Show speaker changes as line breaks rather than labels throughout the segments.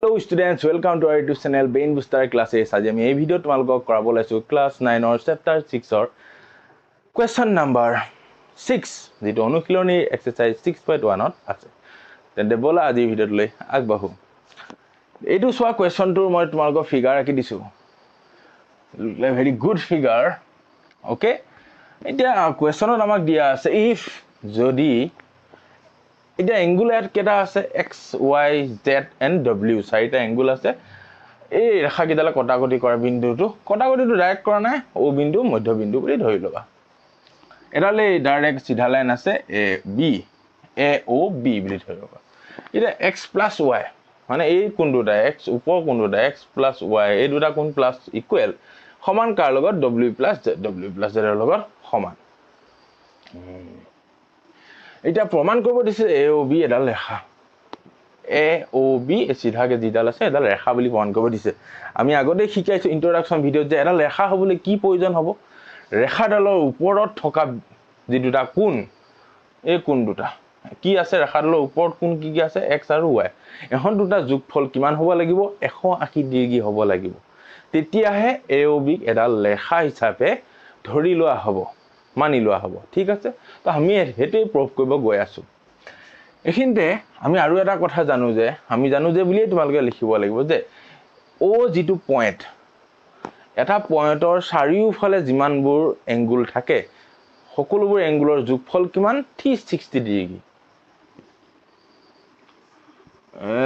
Hello students, welcome to our YouTube channel Brain Booster Classes. আজি আমি এই video' তোমালোকক কৰাব লৈছোঁ ক্লাছ 9ৰ চেপ্টাৰ 6ৰ কুৱেশ্যন নাম্বাৰ 6, যিটো অনুশীলনীৰ এক্সাৰচাইজ 6.1ত আছে। তেন্তে ব'লা আজিৰ ভিডিঅ'টোলৈ আগবাঢ়োঁ। এইটো চোৱা, কুৱেশ্যনটোৰ মই তোমালোকক ফিগাৰ আঁকি দিছোঁ, ভেৰি গুড ফিগাৰ। অ'কে, এতিয়া কুৱেশ্যনত আমাক দিয়া আছে if, যদি এতিয়া এংগুল ইয়াত কেইটা আছে, x Y Z and W, চাৰিটা এংগুল আছে। এই ৰেখাকেইডালে কটাকটি কৰা বিন্দুটো, কটাকটিটো ডাইৰেক্ট কৰা নাই, অ' বিন্দু মধ্যবিন্দু বুলি ধৰি ল'বা। এডাল এই ডাইৰেক্ট চিধা লাইন আছে A B, A O' B বুলি ধৰি ল'বা। এতিয়া এক্স প্লাছ ৱাই মানে এই কোণ দুটা, এক্স ওপৰ কোণ দুটা, এক্স প্লাছ ৱাই, এই দুটা কোণ প্লাছ ইকুৱেল সমান কাৰ লগত, W plus Z, W plus জেডৰ লগত সমান। এতিয়া প্ৰমাণ কৰিব দিছে এ অ' বি এডাল ৰেখা, এ অ' বি চিধাকে যিডাল আছে এডাল ৰেখা বুলি প্ৰমাণ কৰিব দিছে। আমি আগতে শিকাইছোঁ ইণ্ট্ৰডাকশ্যন ভিডিঅ'ত যে এডাল ৰেখা হ'বলৈ কি প্ৰয়োজন হ'ব, ৰেখাডালৰ ওপৰত থকা যি দুটা কোণ, এই কোণ দুটা কি আছে, ৰেখাডালৰ ওপৰত কোণ কি কি আছে, এক্স আৰু ৱাই, এখন দুটা যোগফল কিমান হ'ব লাগিব, 180 ডিগ্ৰী হ'ব লাগিব। তেতিয়াহে এ অ' বিক এডাল ৰেখা হিচাপে ধৰি লোৱা হ'ব, মানি লোৱা হ'ব। ঠিক আছে, তো আমি সেইটোৱেই প্ৰুভ কৰিব গৈ আছোঁ। এইখিনিতে আমি আৰু এটা কথা জানো যে, আমি জানো যে বুলিয়েই তোমালোকে লিখিব লাগিব যে অ' যিটো পইণ্ট, এটা পইণ্টৰ চাৰিওফালে যিমানবোৰ এংগুল থাকে সকলোবোৰ এংগুলৰ যোগফল কিমান, 360 ডিগ্ৰী।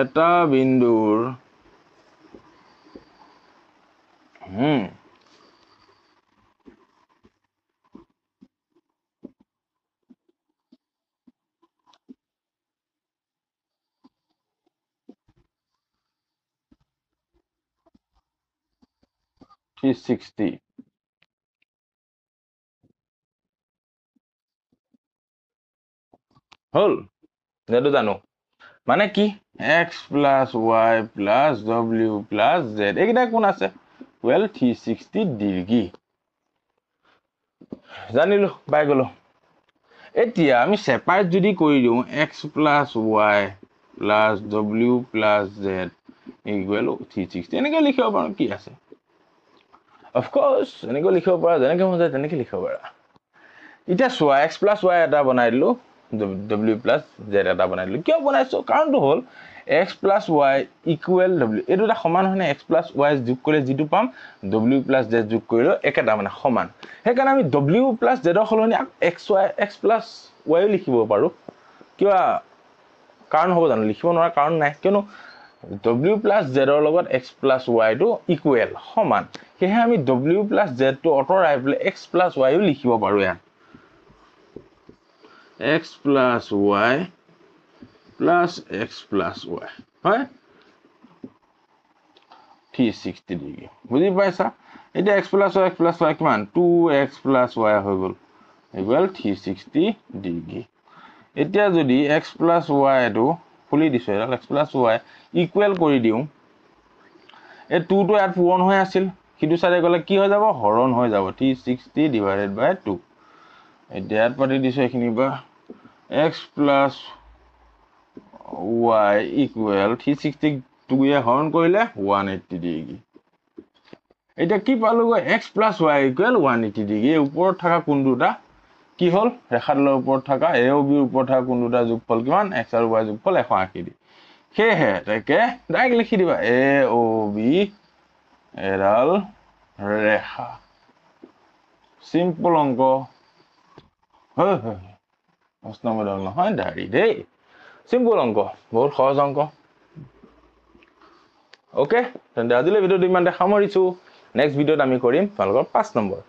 এটা বিন্দুৰ 360 হ'ল, এইটো জানো মানে কি, X plus Y plus W plus Z, এইকেইটা কোন আছে, ৱেল 360 ডিগ্ৰী জানিলো, পাই গ'লো। এতিয়া আমি ছেপাৰেট যদি কৰি দিওঁ, X plus Y plus W plus Z equal 360, এনেকৈ লিখিব পাৰোঁ। কি আছে, অফক'ৰ্ছ এনেকৈ লিখিব পাৰা, যেনেকৈ মন যায় তেনেকৈ লিখিব পাৰা। এতিয়া চোৱা, এক্স প্লাছ ৱাই এটা বনাই দিলোঁ, ডব্লিউ প্লাছ জেড এটা বনাই দিলোঁ। কিয় বনাইছোঁ, কাৰণটো হ'ল X plus Y equal W, এই দুটা সমান হয়নে, এক্স প্লাছ ৱাই যোগ কৰিলে যিটো পাম, ডব্লিউ প্লাছ জেড যোগ কৰিলেও একেটা, মানে সমান। সেইকাৰণে আমি ডব্লিউ প্লাছ জেডৰ সলনি এক্স ৱাই, এক্স প্লাছ ৱাইও লিখিব পাৰোঁ। কিবা কাৰণ হ'ব জানো, লিখিব নোৱাৰাৰ কাৰণ নাই, কিয়নো ডব্লিউ প্লাছ জেডৰ লগত এক্স প্লাছ ৱাইটো ইকুৱেল সমান। সেয়েহে আমি ডব্লিউ প্লাছ জেডটো আঁতৰাই পেলাই এক্স প্লাছ ৱাইও লিখিব পাৰোঁ। ইয়াত X plus Y plus X plus Y হয় 360 ডিগ্ৰী। বুজি পাইছা? এতিয়া X plus Y, X plus Y কিমান, 2 এক্স প্লাছ ৱাই হৈ গ'ল ইকুৱেল 360 ডিগ্ৰী। এতিয়া যদি এক্স প্লাছ ৱাইটো খুলি দিছোঁ, এডাল এক্স প্লাছ ৱাই ইকুৱেল কৰি দিওঁ, এই টুটো ইয়াত পূৰণ হৈ আছিল, সিটো চাইডে গ'লে কি হৈ যাব, হৰণ হৈ যাব, 360 ডিভাইডেড বাই 2। এতিয়া ইয়াত পাতি দিছোঁ এইখিনিৰ পৰা এক্স প্লাছ ৱাই ইকুৱেল 360ক টুৱে হৰণ কৰিলে 180 ডিগ্ৰী। এতিয়া কি পালোগৈ, x plus Y equal 180 degree. এই ওপৰত থকা কোণ দুটা কি হ'ল, ৰেখাডালৰ ওপৰত থকা এ অ' বিৰ ওপৰত থকা কোণ দুটা যোগফল কিমান, এক্স আৰু ৱাই যোগফল 180 ডিগ্ৰী। সেয়েহে তাকে ডাইৰেক্ট লিখি দিবা এ অ' বি এডাল ৰেখা। চিম্পল অংক, হয় হয়, প্ৰশ্নবোধক নহয় দাড়ি দেই, চিম্পল অংক, বহুত সহজ অংক। অ'কে, তেন্তে আজিলৈ ভিডিঅ'টো ইমানতে সামৰিছোঁ। নেক্সট ভিডিঅ'ত আমি কৰিম তোমালোকৰ 5 নম্বৰ।